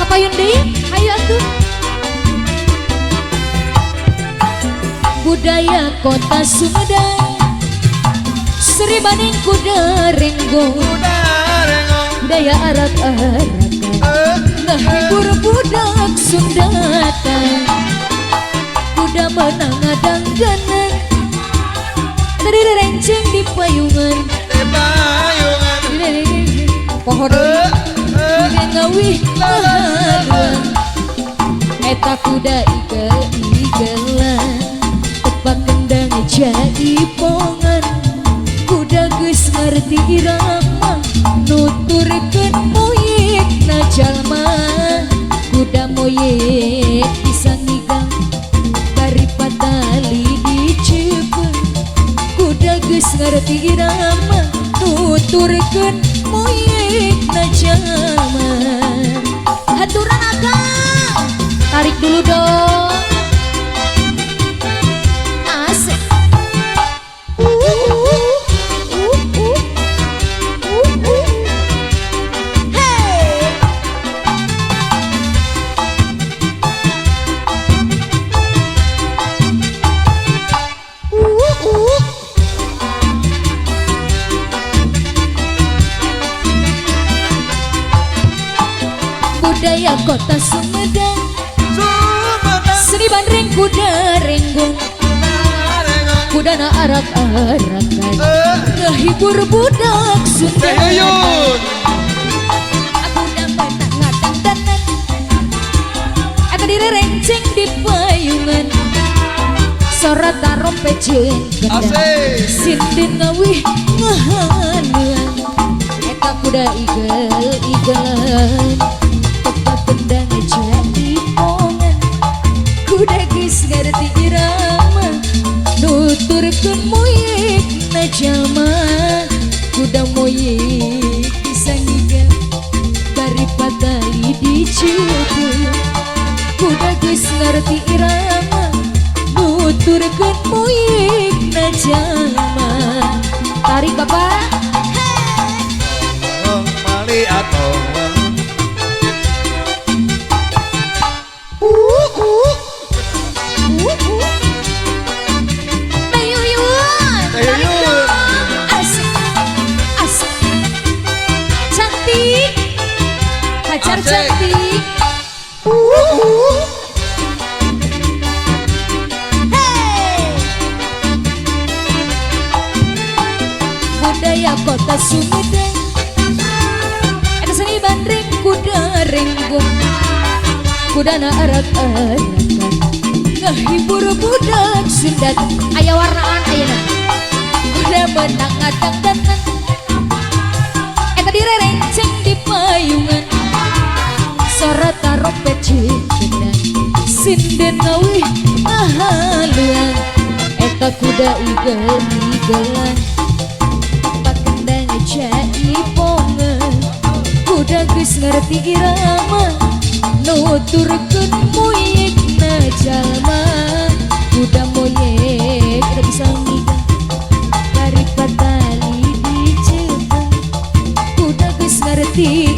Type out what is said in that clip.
Kapayun deui, hayu atuh. Budaya kota Sumedang seri banding kuda renggong. Kuda renggong. Budaya arak-arakan ngahibur budak Sundatan. Kuda menang ngadangdanan dari renceng di payungan. Di payungan. Pohon deui ngawih ngahaluan. Eta kuda igel-igelan tepak kendang jaipongan. Kuda geus ngarti irama nuturkeun moyekna jalma. Kuda moyek bisa ngigang bari patali diceupeng. Kuda geus ngarti irama nuturkeun moyekna jalma. Haturan akang, tarik dulu dong. Asik. Hey. Budaya kota Sumedang Sumedang. seni bandring kuda renggong. Kuda renggong. Kudana arak-arakan ngahibur budak Sunda. Teh Yuyun. Kuda menang ngadangdanan eta direrenceng di payungan. Sora tarompet jeung kendang. Asik. Sinden ngawih ngahanean. Eta kuda igel-igelan tepat kendang jaipongan. Kuda geus ngarti irama nuturkeun moyekna jalma. Kuda moyek bisa ngigel bari patali diceupeng. Kuda geus ngarti irama nuturkeun moyekna jalma. Tarik, Bapak. Tolong mali atau Teh Yuyun. Teh Yuyun. Asik, asik. Cantik. Pacar Asik. cantik. Hey. Budaya kota Sumedang eta seni bandring kuda renggong. Kudana arak-arakan ngahibur budak Sunda. Aya warnaan ayeuna. Kuda menang ngadangdanan eta direrenceng di payungan. Sora tarompet jeung kendang. Sinden ngawih ngahaluan. Eta kuda igel-igelan tepak kendang jaipongan. Kuda geus ngarti irama nuturkeun moyekna jalma. Kuda moyek eta bisa ngigang bari patali diceupeng. Kuda geus ngarti